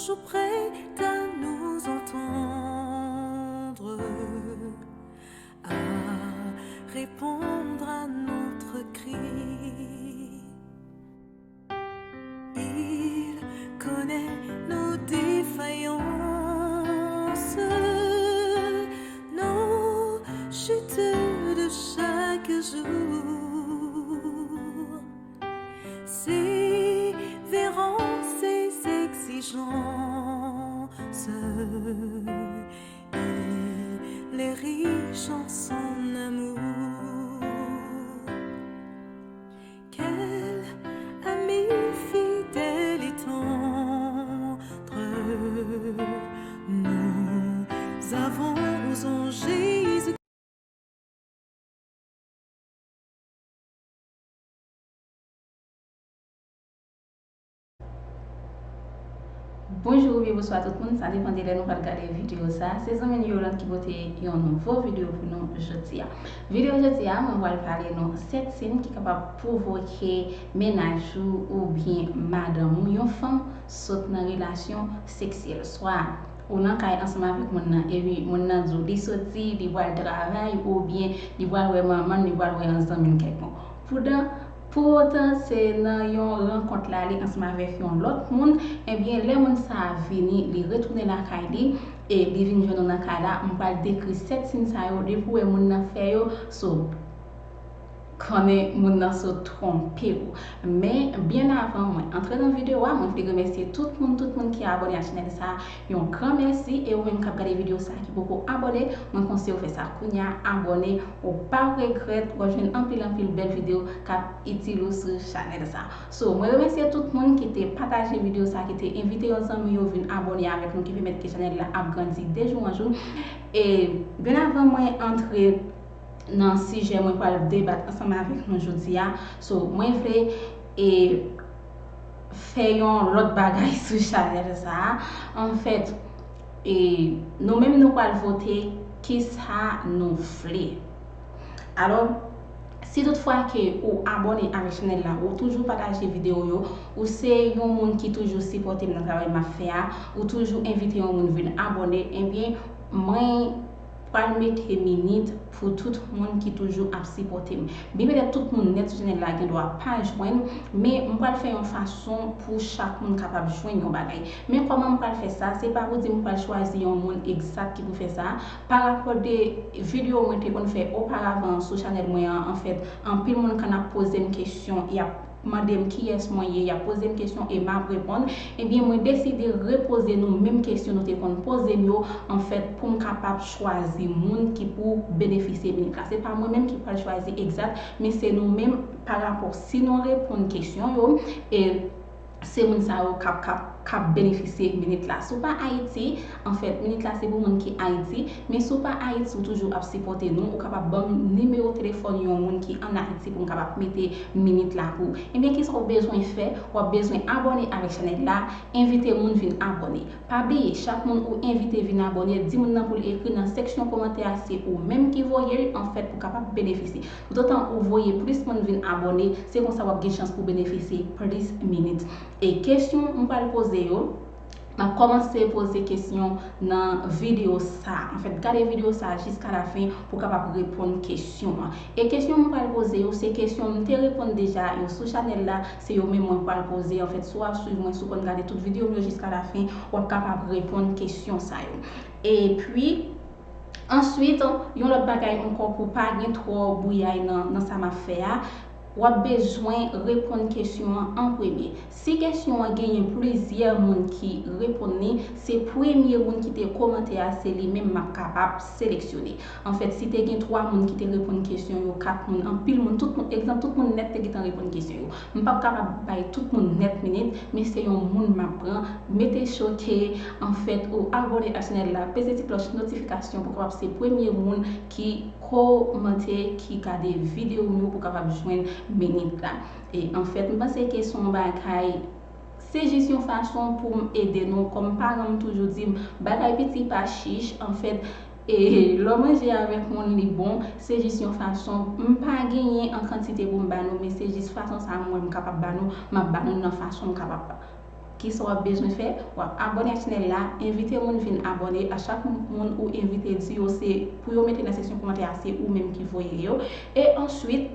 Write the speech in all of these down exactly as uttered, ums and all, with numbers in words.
Toujours prêt à nous entendre, à répondre à notre cri. Il connaît nos défaillances, nos chutes de chaque jour. Sévérant ses exigences, il est riche en son amour. Quel ami fidèle et tendre nous avons en Jésus. Bonjou oubyen bonswa tout moun, sa depann de lè nou pral gade videyo sa. Se zanmi nou Yolande ki pote yon nouvo videyo pou nou jodi a. Videyo jodi a, mwen pral pale nou sèt siy ki kapab pwovoke mennaj ou oubyen madanm ou, yon fanm, sot nan relasyon seksyèl. Swa ou nan kay ansanm avèk moun nan, epi moun nan di w li soti, li pral travay, oubyen li pral wè manman l, li pral wè yon zanmi l kèlkonk. Poudan, pou otan se nan yon rankont l ale ansanm avèk yon lòt moun, ebyen, lè moun sa a vini, li retounen lakay li, e li vin jwenn ou nan kay la, m pral dekri sèt siy sa yo, depi w wè moun nan fè yo, so, konnen moun nan sot twonpe w. Men, byen avan mwen antre nan videyo a, mwen vle remèsye tout moun, tout moun ki abòne ak chanèl sa a, yon gran mèsi. E ou menm k ap gade videyo sa a ki poko abòne, mwen konseye w fè sa kounye a, abòne, ou p ap regrèt, w ap jwenn anpil, anpil bèl videyo k ap itil ou sou chanèl sa a. So, mwen remèsye tout moun ki te pataje videyo sa a, ki te envite yon zanmi yo vin abòne avèk nou, ki pèmèt ke chanèl la ap grandi de jou an jou. E byen avan mwen antre nan sijè mwen pral debat ansanm avèk nou jodi a, so, mwen vle e fè yon lòt bagay sou chanèl sa a. Anfèt, e nou menm nou pral vote kisa nou vle. Alò, si toutfwa ke ou abòne avèk chanèl la, ou toujou pataje videyo yo, ou se yon moun ki toujou sipòte m nan travay m ap fè a, ou toujou envite yon moun vin abòne, ebyen, mwen pral mete minit pou tout moun ki toujou ap sipòte m. Byen petèt tout moun nèt sou chanèl la gendwa pa jwenn, men m pral fè yon fason pou chak moun kapab jwenn yon bagay. Men kòman m pral fè sa? Se pa pou di m pral chwazi yon moun egzak ki pou fè sa. Parapò de videyo mwen te konn fè oparavan sou chanèl mwen an, anfèt, anpil moun konn ap poze m kesyon, y ap mande m kiyès mwen ye, y ap poze m kesyon e m ap reponn, ebyen, mwen deside repoze nou menm kesyon nou te konn poze m yo, anfèt, pou m kapab chwazi moun ki pou benefisye minit la. Se pa mwen menm ki pral chwazi egzak, men se nou menm, parapò si nou reponn kesyon yo, e se moun sa yo k ap, k ap, k ap benefisye minit la. Si w pa Ayiti, anfèt, minit la se pou moun ki Ayiti, men si w pa Ayiti, ou toujou ap sipòte nou, ou kapab ban m nimewo telefòn yon moun ki ann Ayiti pou m kapab mete minit la pou ou. Ebyen, kisa w bezwen fè? W ap bezwen abòne avèk chanèl la, envite moun vin abòne. Pa bliye, chak moun ou envite vin abòne, di moun nan pou l ekri nan seksyon kòmantè a, se ou menm ki voye l, anfèt, pou kapab benefisye. Toutotan ou voye plis moun vin abòne, se konsa w ap gen chans pou benefisye plis minit. E kesyon m pral poze yo, m ap kòmanse poze kesyon nan videyo sa a. Anfèt, gade videyo sa a jiska lafen pou w kapab reponn kesyon an. E kesyon m pral poze yo, se kesyon m te reponn deja yo sou chanèl la, se yo menm mwen pral poze. Anfèt, si w ap swiv mwen, si w konn gade tout videyo m yo jiska lafen, w ap kapab reponn kesyon sa yo. Epi, answit, yon lòt bagay ankò, pou pa gen twò bouyay nan, nan sa m ap fè a, w ap bezwen reponn kesyon an an premye. Si kesyon an genyen plizyè moun ki reponn li, se premye moun ki te kòmante a, se li menm m ap kapab seleksyone. Anfèt, si te gen twa moun ki te reponn kesyon yo, kat moun, anpil moun, tout moun, egzanp, tout moun nèt te gentan reponn kesyon yo. M p ap kapab bay tout moun nèt minit, men se yon moun m ap pran. Mete cho ke, anfèt, ou abòne ak chanèl la, peze ti klòch notifikasyon pou kapab se premye moun ki kòmante, ki gade videyo m yo pou kapab jwenn minit la. E anfèt, m panse ke se yon bagay, se jis yon fason pou m ede nou. Kòm paran m toujou di m, bagay piti pa chich. Anfèt, e lè w manje avèk moun, li bon. Se jis yon fason. M pa genyen an kantite pou m ba nou, men se jis fason sa a m wè m kapab ba nou, m ap ba nou nan fason m kapab. Kisa w ap bezwen fè? W ap abòne ak chanèl la, envite moun vin abòne. A chak moun ou envite, di yo se pou yo mete nan seksyon kòmantè a, se ou menm ki voye yo. E answit,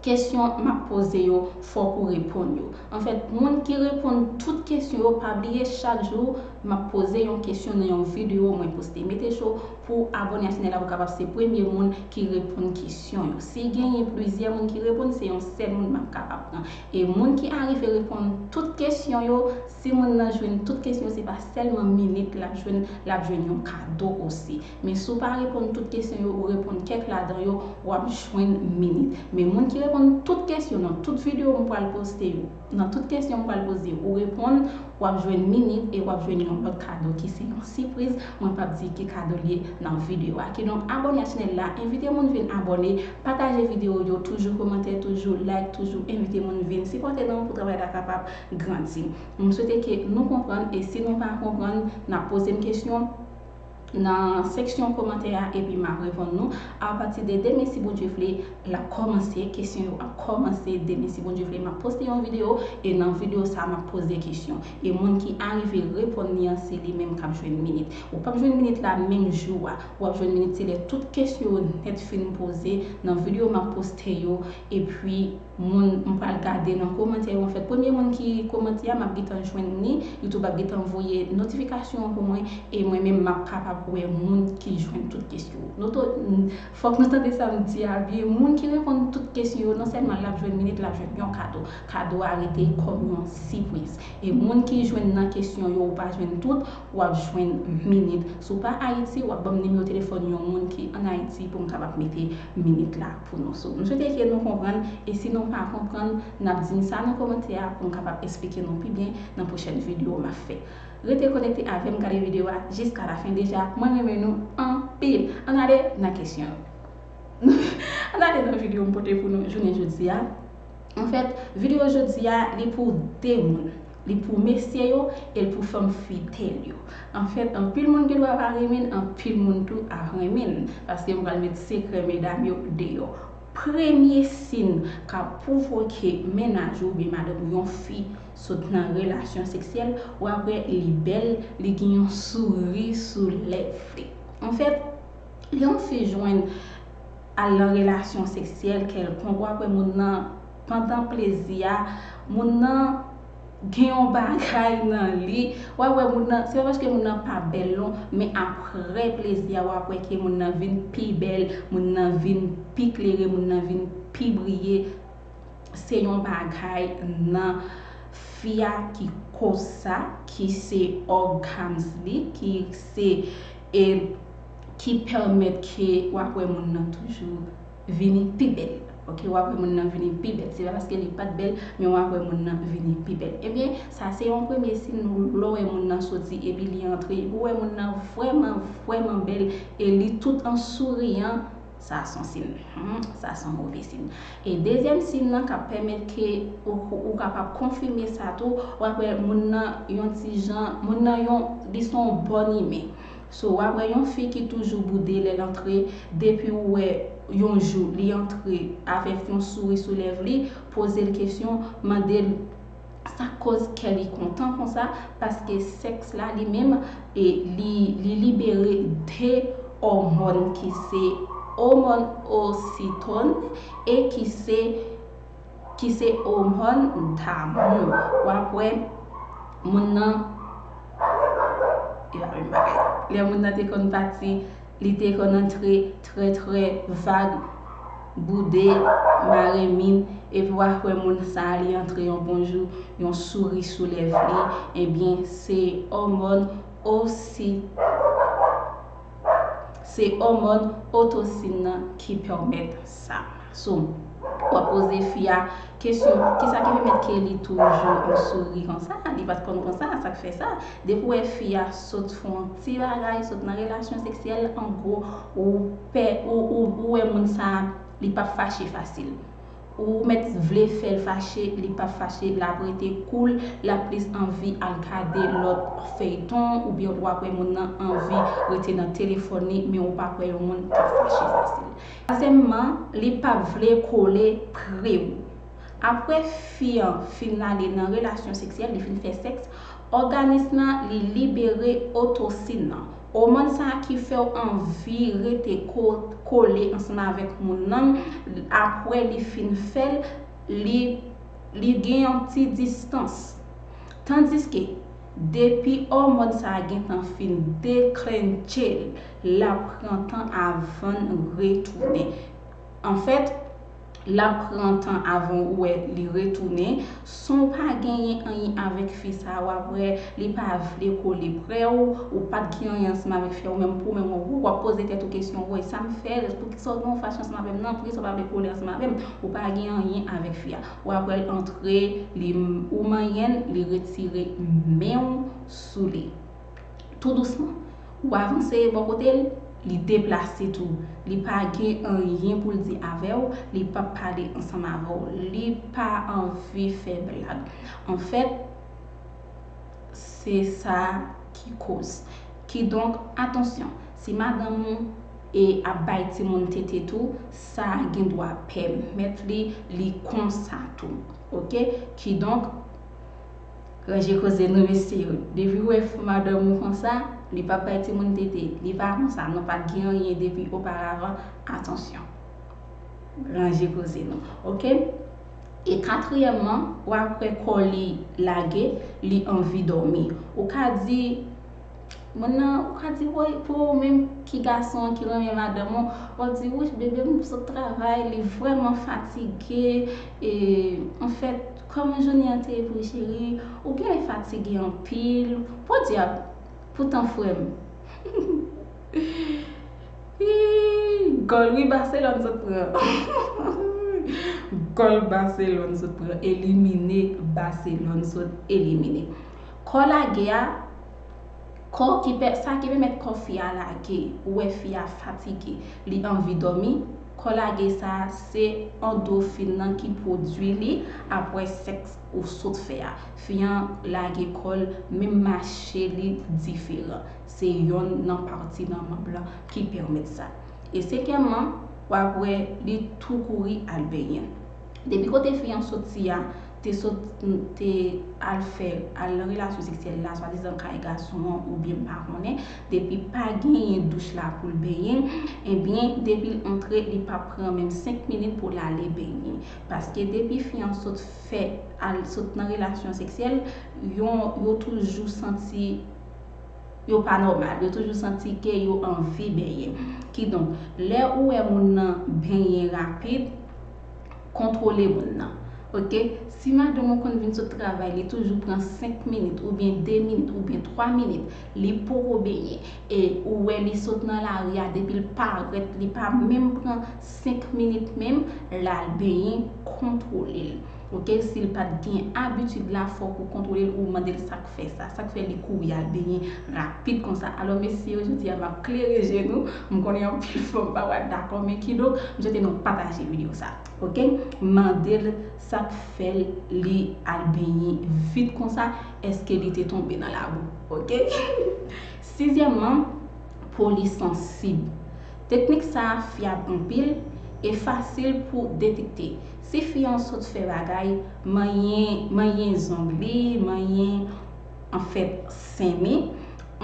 kesyon m ap poze yo, fòk ou reponn yo. Anfèt, moun ki reponn tout kesyon yo, pa bliye chak jou m ap poze yon kesyon nan yon videyo mwen poste. Mete cho pou abòne ak chanèl la pou kapab se premye moun ki reponn kesyon yo. Si genyen plizyè moun ki reponn, se yon sèl moun m ap kapab pran. E moun ki arive reponn tout kesyon yo, si moun nan jwenn tout kesyon yo, se pa sèlman minit l ap jwenn, l ap jwenn yon kado osi. Men si w pa reponn tout kesyon yo, ou reponn kèk ladan yo, w ap jwenn minit. Men moun ki reponn tout kesyon nan tout videyo m pral poste yo, nan tout kesyon m pral poze, ou reponn, w ap jwenn minit e w ap jwenn yon lòt kado ki se yon sipriz. Mwen p ap di ki kado l ye nan videyo a. Kidonk, abòne ak chanèl la, envite moun vin abòne, pataje videyo yo, toujou kòmante, toujou like, toujou envite moun vin sipòte nou pou travay la kapab grandi. M swete ke nou konprann, e si nou pa konprann, n ap poze m kesyon nan seksyon kòmantè a, epi m ap reponn nou. Apati de demen, si Bondye vle, l ap kòmanse, kesyon yo ap kòmanse. Demen, si Bondye vle, m ap poste yon videyo, e nan videyo sa a, m ap poze kesyon. E moun ki arive reponn li an, se li menm k ap jwenn minit. Ou p ap jwenn minit la menm jou a. W ap jwenn minit se lè tout kesyon yo nèt fin poze nan videyo m ap poste yo. Epi, moun, m pral gade nan kòmantè yo. Anfèt, premye moun ki kòmante a, m ap gentan jwenn li. YouTube ap gentan voye notifikasyon an pou mwen. E mwen menm, m ap kapab wè moun ki jwenn tout kesyon. Nou to, fòk nou tande sa m di a byen. Moun ki reponn tout kesyon yo, non sèlman l ap jwenn minit, l ap jwenn yon kado. Kado a rete kòm yon sipriz. E moun ki jwenn nan kesyon yo, ou pa jwenn tout, w ap jwenn minit. Si w pa Ayiti, w ap ban m nimewo telefòn yon moun ki ann Ayiti pou m kapab mete minit la pou nou. So, m swete ke nou konprann, e si nou pa konprann, n ap di m sa nan kòmantè a pou m kapab eksplike nou pi byen nan pwochèn videyo m ap fè. Rete konekte avè m, gade videyo a jiska lafen. Deja, mwen renmen nou anpil. Ann ale nan kesyon yo. Ann ale nan videyo m pote pou nou jounen jodi a. Anfèt, videyo jodi a, li pou de moun. Li pou mesye yo e l pou fanm fidèl yo. Anfèt, anpil moun gen dwa pa renmen l, anpil moun tou ap renmen l, paske m pral met sekrè medam yo deyò. Premye siy k ap pwouve ke mennaj ou oubyen madanm ou, yon fi, sot nan relasyon seksyèl, w ap wè li bèl, li gen yon souri sou lèv li. Anfèt, lè yon fi jwenn al nan relasyon seksyèl kèlkonk, w ap wè moun nan, pandan plezi a, moun nan gen yon bagay nan li. W ap wè moun nan, se pa paske moun nan pa bèl non, men aprè plezi a, w ap wè ke moun nan vin pi bèl, moun nan vin pi klere, moun nan vin pi briye. Se yon bagay nan fi a ki koz sa, ki se organs li, ki se, e, ki pèmèt ke w ap wè moun nan toujou vini pi bèl. Oke, w ap wè moun nan vini pi bèl. Se pa paske li pa t bèl, men w ap wè moun nan vini pi bèl. Ebyen, sa se yon premye siy, lè w wè moun nan soti epi li antre, epi w wè moun nan vrèman, vrèman bèl, e li tout an souriyan, sa se yon siy. Hmm, sa se yon move siy. E dezyèm siy nan k ap pèmèt ke ou, ou kapab konfime sa tou, w ap wè moun nan yon ti jan, moun nan yon, li se yon bòn imen. So, w ap wè yon fi ki toujou boude lè l antre, depi ou wè yon jou li antre avèk yon souri sou lèv li, poze l kesyon, mande l sa k koz kè li kontan konsa, paske sèks la li menm, e li, li libere de òmòn ki se òmòn ositòn e ki se, ki se òmòn damou. W ap wè moun nan, e pa menm bagay. Lè moun nan te konn pati, li te konn antre trè, trè vag, boude, mare min, epi w ap wè moun sa a, li antre yon bon jou, yon souri sou lèv li, ebyen, se òmòn osi, se òmòn otosin nan ki pèmèt sa. So, w ap poze fi a kesyon, kisa ki pèmèt ke li toujou an souri konsa? Li pa t konn konsa, sa k fè sa? Depi w wè fi a sot fè yon ti bagay, sot nan relasyon seksyèl, an gwo, ou pè, ou, ou, ou wè moun sa a, li p ap fache fasil. Ou mèt vle fè l fache, li p ap fache, l ap rete cool, l ap plis anvi al gade lòt feyton, oubyen w ap wè moun nan anvi rete nan telefòn li, men ou p ap wè yon moun k ap fache fasil. Twazyèmman, li p ap vle kole pre w. Apre fi an fin ale nan relasyon seksyèl, li fin fè sèks, òganis lan li libere otosin nan. Òmòn sa a ki fè w anvi rete ko- kole ansanm avèk moun nan, apre li fin fè l, li, li gen yon ti distans. Tandiske, depi òmòn sa a gentan fin deklenche l, l ap pran tan avan l retounen. Anfèt, l ap pran tan avan ou wè li retounen. San w pa genyen anyen avèk fi sa a, w ap wè li pa vle kole prè w, ou pa t gen anyen ansanm avèk fi a, ou menm pou ou menm, ou w ap poze tèt ou kesyon, woy, sa m fè, poukisa w gen yon fache ansanm avè m nan, poukisa w pa vle kole ansanm avè m, ou pa gen anyen avèk fi a. W ap wè l antre, li, ou manyen l, li retire men w sou li. Tou dousman, ou avanse bò kote l, li deplase tou. Li pa gen anyen pou l di avè w, li p ap pale ansanm avè w, li pa anvi fè blag. Anfèt, se sa ki koz. Kidonk, atansyon, si madanm ou e ap bay timoun tete tou, sa gen dwa pèmèt li, li konsa tou. Oke? Kidonk, ranje koze nou, mesye yo. Depi w wè madanm ou konsa, li p ap bay timoun tete, li pa konsa, nou pa t gen anyen depi oparavan, atansyon. Ranje koze nou, oke? E katriyèmman, w ap wè kò li lage, li anvi dòmi. Ou ka di, moun nan, ou ka di, woy, pou ou menm ki gason ki renmen madanm ou, w ap di, wouch, bebe m sot travay, li vrèman fatige, e, anfèt, kòman jounen an te ye pou ou, cheri? Ou genlè fatige anpil. Podyab, poutan frè m. Ih, gòl wi, Barcelone sot pran. Gòl Barcelone sot pran. Elimine, Barcelone sot elimine. Kò lage a, kò ki pè, sa ki pèmèt kò fi a lage, ou wè fi a fatige, li anvi dòmi, kò lage sa a se andofin nan ki pwodui li apre sèks ou sot fè a. Fi an lage kò l, menm mache li diferan. Se yonn nan pati nan manb lan ki pèmèt sa. E senkyèmman, w ap wè li tou kouri al benyen. Depi kote fi an soti a, te sot, te al fè, al nan relasyon seksyèl la, swadizan kay gason an, oubyen m pa konnen, depi pa genyen douch la pou l benyen, ebyen, depi l antre, li p ap pran menm senk minit pou l ale benyen. Paske depi fi an sot fè, al sot nan relasyon seksyèl, yo, yo toujou santi yo pa nòmal, yo toujou santi ke yo anvi benyen. Kidonk, lè ou wè moun nan benyen rapid, kontwole moun nan. Oke? Si madanm ou konn vin sot travay, li toujou pran senk minit, oubyen de minit, oubyen twa minit, li poko benyen, e ou wè li sot nan lari a, depi l parèt, li pa menm pran senk minit menm, l al benyen, kontwole l. Oke? Si l pa t gen abitid la, fòk ou kontwole l, ou mande l sa k fè sa, sa k fè li kouri al benyen rapid konsa. Alò, mesye yo, jodi a, m ap klere je nou. M konnen anpil fanm pa wè dakò, men kidonk, m swete nou pataje videyo sa. Oke? Mande l sa k fè li al benyen vit konsa, èske li te tonbe nan labou. Oke? Sizyèmman, po li sansib. Teknik sa a fyab anpil e fasil pou detekte. Si fi an sot fè bagay, manyen, manyen zong li, manyen, anfèt, sen li,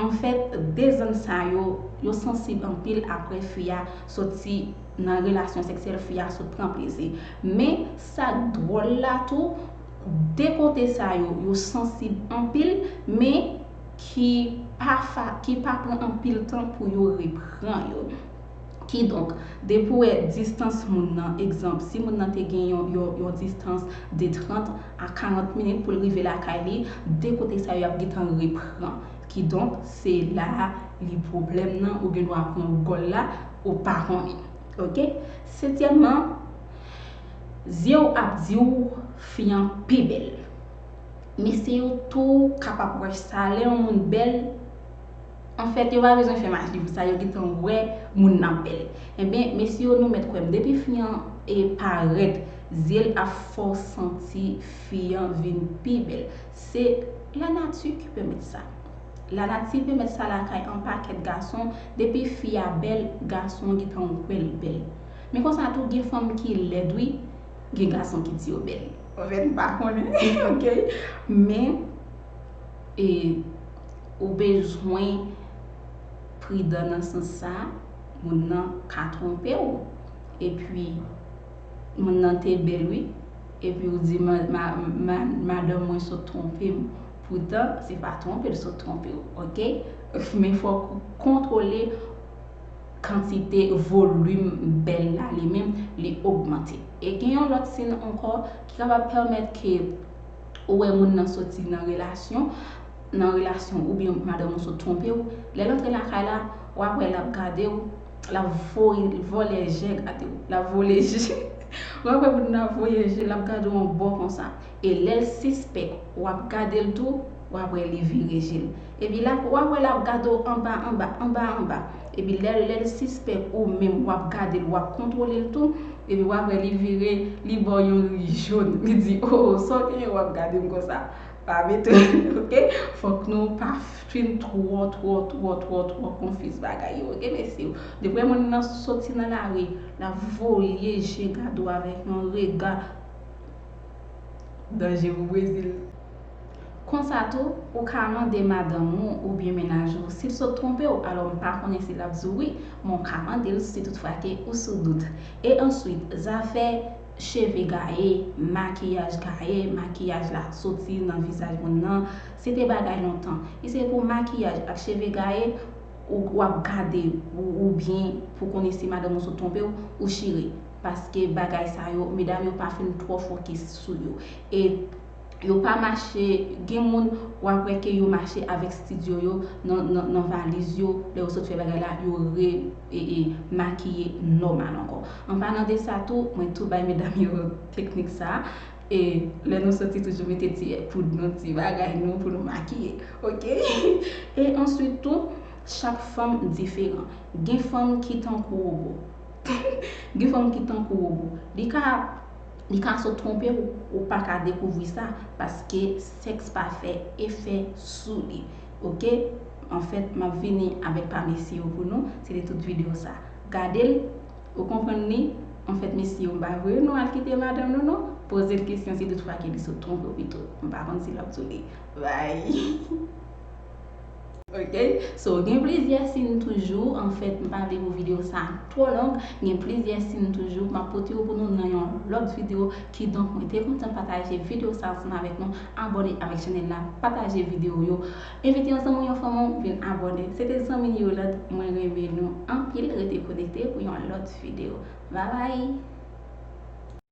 anfèt, de zòn sa yo, yo sansib anpil apre fi a soti nan relasyon seksyèl, fi a sot pran plezi. Men, sa k dwòl la tou, de kote sa yo, yo sansib anpil, men ki pa fa, ki pa pran anpil tan pou yo repran yo. Kidonk, depi w wè distans moun nan, egzanp, si moun nan te gen yon, yon, yon distans de trant a karant minit pou l rive lakay li, de kote sa yo ap gentan repran. Kidonk, se la a li pwoblèm nan, ou gen dwa pran gòl la, ou pa konnen. Oke? Setyèmman, zye w ap di w fi an pi bèl. Mesye yo tou kapab wè sa. Lè yon moun bèl, anfèt, yo pa bezwen fè maji pou sa, yo gentan wè moun nan bèl. Ebyen, mesye yo, nou mèt kwè m, depi fi an e parèt, zye l ap fè w santi fi an vin pi bèl. Se lanati ki pèmèt sa. Lanati pèmèt sa lakay yon pakèt gason, depi fi a bèl, gason an gentan wè l bèl. Men konsa tou, gen fanm ki lèd wi, gen gason ki di yo bèl. Anfèt, m pa konnen, ok? Men, e, ou bezwen pridan nan sans sa, moun nan ka twonpe w. Epi, moun nan te bèl, wi. Epi ou di, ma, ma, ma, madanm mwen sot twonpe m. Poutan, se pa twonpe l sot twonpe w, ok? Men fòk ou kontwole kantite, volim bèl la, li menm, li ogmante. E gen yon lòt siy ankò ki kapab pèmèt ke ou wè moun nan soti nan relasyon, nan relasyon oubyen madanm ou sot twonpe w. Lè l antre lakay la, w ap wè l ap gade w, l ap voye, vòlè je gade w, l ap vòlè je. W ap wè moun nan ap voye je, l ap gade w yon bò konsa. E lè l sispèk w ap gade l tou, w ap wè li vire je l. Epi l ap, w ap wè l ap gade w anba, anba, anba, anba. Epi lè, lè l sispèk ou menm w ap gade l, w ap kontwole l tou, epi w ap wè li vire, li ba w yon ri jòn. Li di, "O, sa w genyen w ap gade m konsa?" Pa mete, ok? Fòk nou pa fin twò, twò, twò, twò, twò konfiz bagay yo, ok, mesye? Depi moun nan soti nan lari, l ap voye je gade w avèk yon rega danje pou Brezil. Konsa tou, ou ka mande madanm ou oubyen mennaj ou si l sot twonpe w. Alò, m pa konnen si l ap di w wi, men w ka mande l si toutfwa ke ou sou dout. E answit, zafè cheve gaye, makiyaj gaye, makiyaj la soti nan vizaj moun nan, se te bagay lontan. E se pou makiyaj ak cheve gaye, ou, w ap gade ou, ou byen pou konnen si madanm ou sot twonpe w, ou chire. Paske bagay sa yo, medam yo pa fin twò fokis sou yo. E yo pa mache, gen moun w ap wè ke yo mache avèk stidyo yo nan, nan, nan valiz yo, lè yo sot fè bagay la, yo re, e, e, makiye nòmal ankò. An palan de sa tou, mwen tou bay medam yo teknik sa, e lè nou soti toujou mete ti poud nou, ti bagay nou pou nou makiye, ok? E answit tou, chak fanm diferan. Gen fanm ki tankou wobo. Gen fanm ki tankou wobo. Li ka, li ka sot twonpe w, ou pa ka dekouvri sa, paske sèks pa fè efè sou li. Ok? Anfèt, m ap vini avèk pa mesye yo pou nou. Se te tout videyo sa. Gade l, ou konprann li. Anfèt, mesye yo, m pa voye nou al kite madanm nou, non. Poze l kesyon si toutfwa ke li sot twonpe w pito. M pa konn si l ap di w li. Bye. Ok, so gen plizyè siy toujou. Anfèt, m pa vle pou videyo sa twò long. Gen plizyè siy toujou. M ap pote yo pou nou nan yon lòt videyo. Kidonk, mwen te kontan pataje videyo sa ansanm avèk nou. Abòne avèk chanèl la, pataje videyo yo. Envite yon zanmi w, yon fanmi w vin abòne. Se te zanmi Yolande, mwen renmen nou anpil. Rete konekte pou yon lòt videyo. Bye bye!